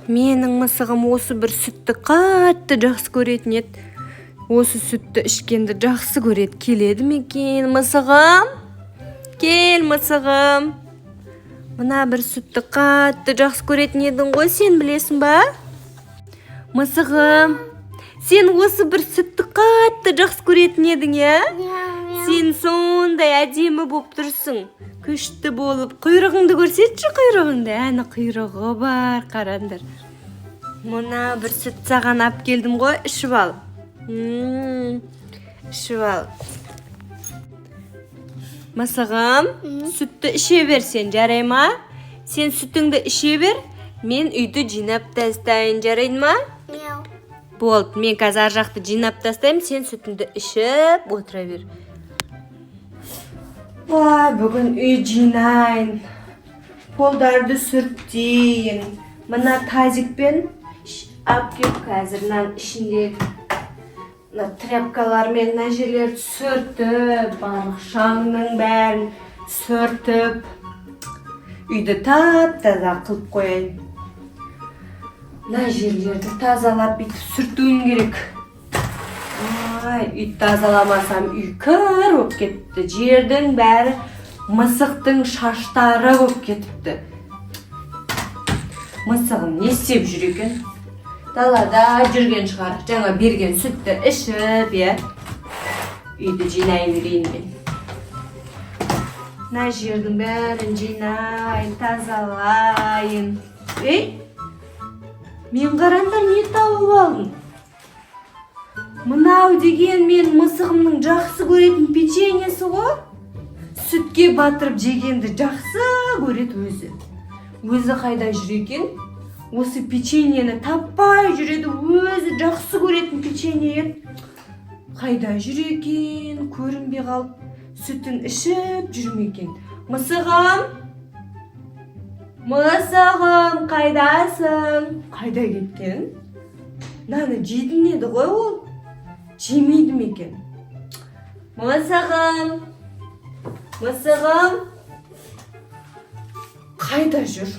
Менің мысығым осы бір сүтті қатты жақсы көретін еді. Осы сүтті ішкенді жақсы көреді. Келеді ме екен, мысығым? Кел, мысығым. Мына бір сүтті қатты жақсы көретін едің ғой сен, білесің ба? Мысығым, сен осы бір сүтті қатты жақсы көретін едің, иә? Сен сондай әдемі болып тұрсың. Күшті болып. Құйрығыңды көрсетші, құйрығыңды. Әні, құйрығы бар, қараңдар. Мына бір сүт саған алып келдім ғой, ішіп ал. Ішіп ал. Мысығым, сүтті іше бер сен, жарай ма? Сен сүтіңді іше бер, мен үйді жинап тастайын, жарайды ма? Мяу. Болды, мен қазір ар жақты жинап тастаймын, сен сүтіңді ішіп отыра бер. Ва, бүгін үй жинайын. Полдарды сүртейін. Мына тазикпен алып келіп қазір мынаның ішінде мына тряпкалармен мына жерлерді сүртіп, барлық шаңның бәрін сүртіп, үйді тап-таза қылып қояйын. Мына жерлерді тазалап, бүйтіп сүртуім керек. Ай, үй тазаламасам, үй кір болып кетіпті. Жердің бәрі мысықтың шаштары болып кетіпті. Мысығым не істеп жүр екен? Далада жүрген шығар. Жаңа берген сүтті ішіп, иә. Үйді жинай берейін мен. Мына жердің бәрін жинайын, тазалайын. Ей, мен, қараңдар, не тауып алдым. Мынау деген мен мысығымның жақсы көретін печеньесі ғой. Сүтке батырып жегенді жақсы көреді өзі. Өзі қайда жүр екен? Осы печеньені таппай жүреді, өзі жақсы көретін печенье еді. Қайда жүр екен? Көрінбей қалып, сүтін ішіп жүр ме екен? Мысығым! Мысығым, қайдасың? Қайда кеткен? Мынаны жейтін еді ғой ол. Жемейді ме екен? Мысығым! Мысығым! Қайда жүр?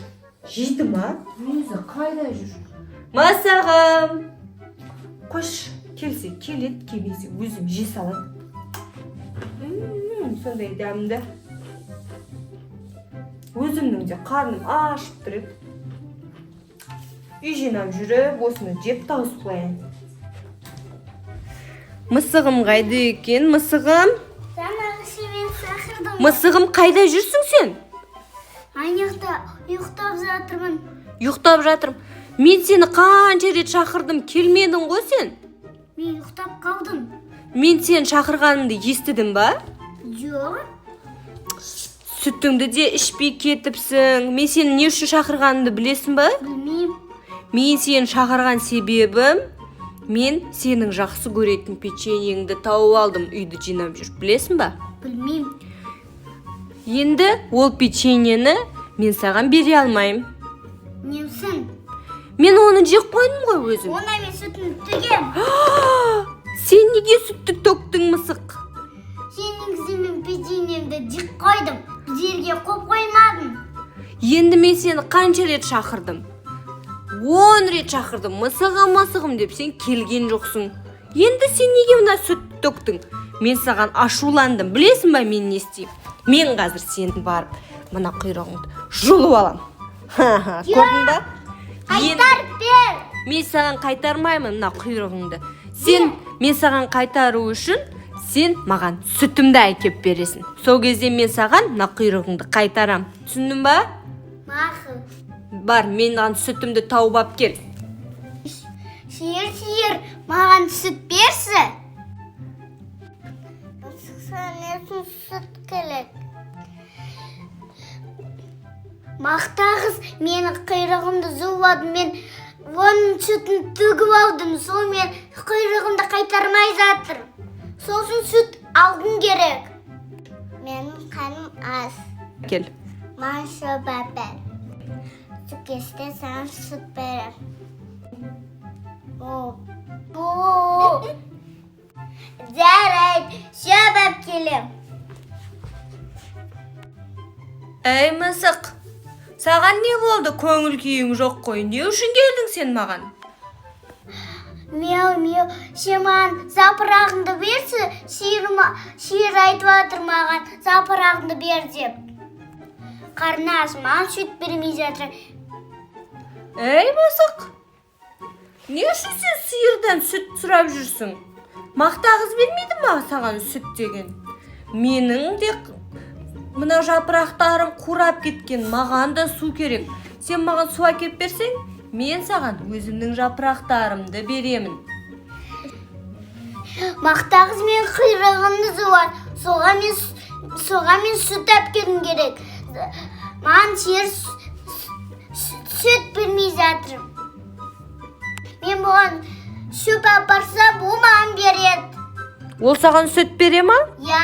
Жейді ма? Өзі қайда жүр? Мысығым! Қош, келсе келеді, келмесе өзім жей саламын. Сондай дәмді. Өзімнің де қарным ашып тұр еді. Үй жинап жүріп, осыны жеп тауысып қояйын. Мысығым қайда екен? Мысығым? Жаңағы мен шақырдым. Мысығым, қайда жүрсің сен? Аяқта ұйықтап жатырмын. Ұйықтап жатырмын. Мен сені қанша рет шақырдым, келмедің ғой сен. Мен ұйықтап қалдым. Мен сені шақырғанымды естідің ба? Жоқ. Сүтіңді де ішпей кетіпсің. Мен сені не үшін шақырғанымды білесің ба? Білмеймін. Мен сені шақырған себебім, мен сенің жақсы көретін печеньеңді тауып алдым үйді жинап жүріп, білесің ба? Білмеймін. Енді ол печеньені мен саған бере алмаймын. Немсің? Мен оны жеп қойдым ғой өзім. Онда мен сүтін төгем. Сен неге сүтті төктің, мысық? Сен негізі мен печеньемді жеп қойдым. Жерге қойып қоймадым. Енді мен сені қанша рет шақырдым? 10 рет шақырдым, мысығым, мысығым деп, сен келген жоқсың. Енді сен неге мына сүтті төктің? Мен саған ашуландым, білесің ба, мен не істеймін? Мен қазір сені барып мына құйрығыңды жұлып аламын. Ха-ха, көрдің ба? Қайтарып бер. Мен саған қайтармаймын мына құйрығыңды. Сен, мен саған қайтару үшін сен маған сүтімді әкеп бересің. Сол кезде мен саған мына құйрығыңды қайтарам. Түсіндің ба? Мақұл. Бар, мен маған сүтімді тауып алып кел. Сиыр, сиыр, маған сүт берші. Саған сүт керек. Мақта қыз менің құйрығымды жұлып, мен оның сүтін төгіп алдым. Сол мен құйрығымды қайтармай жатыр. Сосын сүт алғым керек. Менің қарным аш. Кел. Маған шөп бер. Сүт саған сүт беремін. О, бу. Жарайды, шөп алып келем. Әй, мысық. Саған не болды, көңіл күйің жоқ қой? Не үшін келдің сен маған? Мяу, мяу, сен маған жапырағыңды берші, сиыр айтып жатыр маған жапырағыңды бер деп. Қарны аш, маған сүт бермей жатыр. Ей, мысық, не үшін сен сиырдан сүт сұрап жүрсің? Мақта қыз бермейді ма саған сүт деген? Менің де мына жапырақтарым қурап кеткен, маған да су керек. Сен маған су әкеліп берсең, мен саған өзімнің жапырақтарымды беремін. Мақта қыз менің құйрығымды жуады. Соған мен сүт әпкелгім керек. Маған сиыр сүт бермей жатыр. Мен бұған шөп апарсам, ол маған береді. Ол саған сүт бере ма? Иә.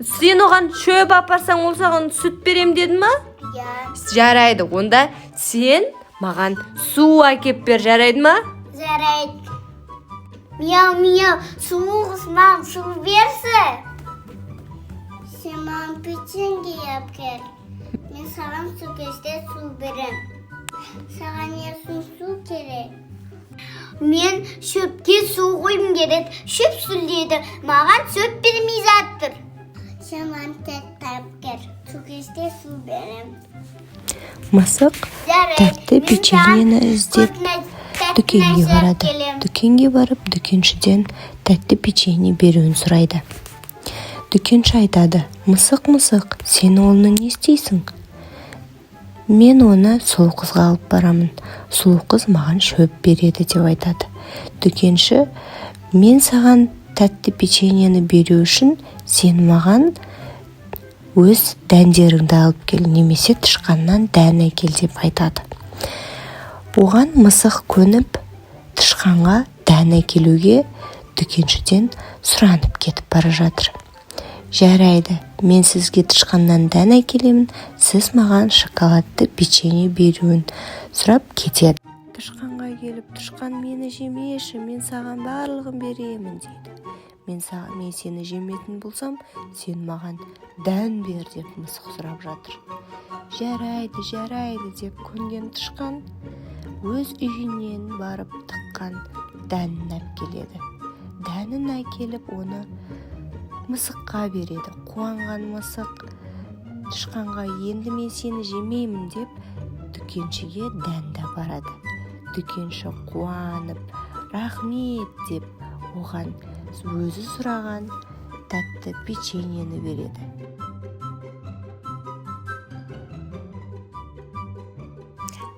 Сен оған шөп апарсаң, ол саған сүт берем деді ма? Иә. Жарайды, онда сен маған су әкеп бер, жарайды ма? Жарайды. Мяу, мяу, сұлу қыз, маған су берші. Сен маған печенье алып кел. Мен саған су кезде су берем. Саған не үшін су керек? Мен шөпке су құйғым келеді. Шөп сүлдеді. Маған шөп бермей жатыр. Сен маған тәтті алып кел. Су кезде су берем. Мысық Жарайды. тәтті Мен печеньені саған іздеп көп тәтті дүкенге нәрсе алып барады. келем. Дүкенге барып, дүкеншіден тәтті печенье беруін сұрайды. Дүкенші айтады: «Мысық, мысық, сен оны не істейсің?» «Мен оны сұлу қызға алып барамын, сұлу қыз маған шөп береді», – деп айтады. Дүкенші: «Мен саған тәтті печеньені беру үшін сен маған өз дәндеріңді алып кел немесе тышқаннан дән әкел», – деп айтады. Оған мысық көніп, тышқанға дән әкелуге дүкеншіден сұранып кетіп бара жатыр. «Жарайды, мен сізге тышқаннан дән әкелемін, сіз маған шоколадты печенье беруін сұрап кетеді. Тышқанға келіп, тышқан: «Мені жемеші, мен саған барлығын беремін», – дейді. Мен сені жемейтін болсам, сен маған дән бер», – деп мысық сұрап жатыр. «Жарайды, жарайды», – деп көнген тышқан өз үйінен барып тыққан дәнін әкеледі. Дәнін әкеліп, оны мысыққа береді. Қуанған мысық тышқанға: «Енді мен сені жемеймін», – деп дүкеншіге дәнді апарады. Дүкенші қуанып, «Рахмет», – деп оған өзі сұраған тәтті печеньені береді.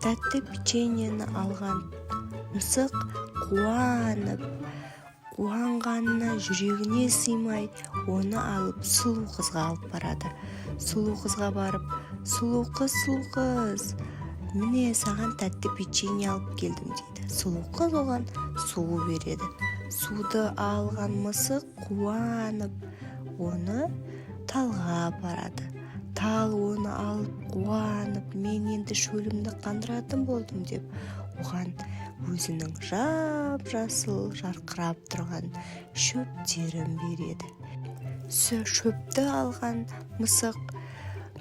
Тәтті печеньені алған мысық қуанып, қуанғанына жүрегіне сыймай, оны алып сұлу қызға алып барады. Сұлу қызға барып: «Сұлу қыз, сұлу қыз, міне, саған тәтті печенье алып келдім», – дейді. Сұлу қыз оған су береді. Суды алған мысық қуанып, оны талға апарады. Тал оны алып қуанып, «Мен енді шөлімді қандыратын болдым», – деп оған өзінің жап жасыл жарқырап тұрған шөптерін береді. Шөпті алған мысық,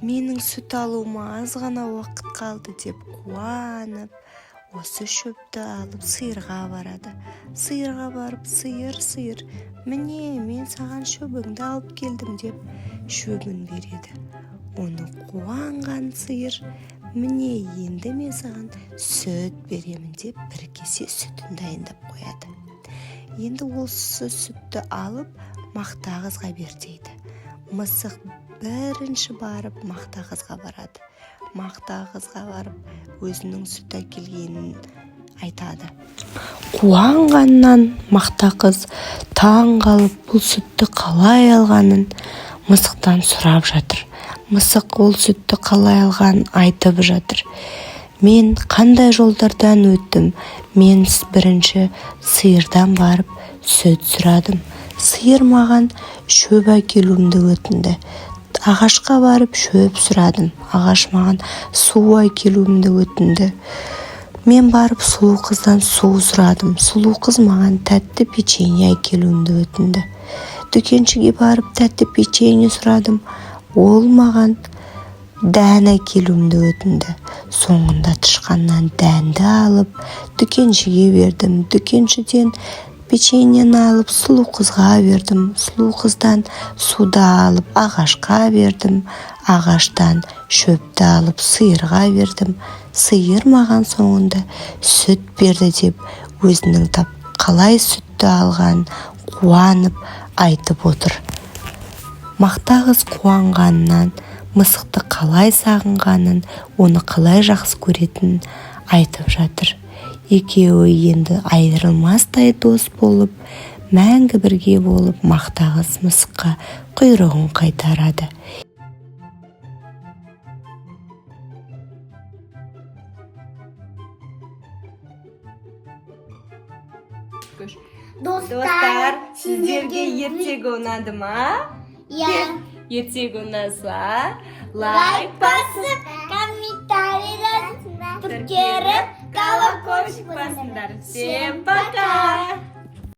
«Менің сүт алуыма аз ғана уақыт қалды», – деп қуанып, осы шөпті алып сиырға барады. Сиырға барып: «Сиыр, сиыр, міне, мен саған шөбіңді алып келдім», – деп шөбін береді. Оны қуанған сиыр: «Міне, енді мен саған сүт беремін», – деп бір кесе сүтін дайындап қояды. Енді осы сүтті алып, мақта қызға бер дейді. Мысық бірінші барып мақта қызға барады. Мақта қызға барып, өзінің сүт әкелгенін айтады. Қуанғаннан мақта қыз таң қалып, бұл сүтті қалай алғанын мысықтан сұрап жатыр. Мысық ол сүтті қалай алғанын айтып жатыр: «Мен қандай жолдардан өттім? Мен бірінші сиырдан барып сүт сұрадым. Сиыр маған шөп әкелуімді өтінді. Ағашқа барып шөп сұрадым. Ағаш маған су әкелуімді өтінді. Мен барып сұлу қыздан су сұрадым. Сұлу қыз маған тәтті печенье әкелуімді өтінді. Дүкеншіге барып тәтті печенье сұрадым. Ол маған Дән әкелуімді өтінді. Соңында тышқаннан дәнді алып, дүкеншіге бердім. Дүкеншіден печеньені алып, сұлу қызға бердім. Сұлу қыздан суды алып, ағашқа бердім. Ағаштан шөпті алып, сиырға бердім. Сиыр маған соңында сүт берді деп, өзінің тап қалай сүтті алғанын қуанып айтып отыр. Мақта қыз қуанғанынан мысықты қалай сағынғанын, оны қалай жақсы көретінін айтып жатыр. Екеуі енді айырылмастай дос болып, мәңгі бірге болып, мақта қыз мысыққа құйрығын қайтарады. Достар, сіздерге ертегі ұнады ма? Иә. Ертегі ұнаса, лайк Басып, комментарий жазып, тіркеліп, колокольчик басыңдар. Всем пока!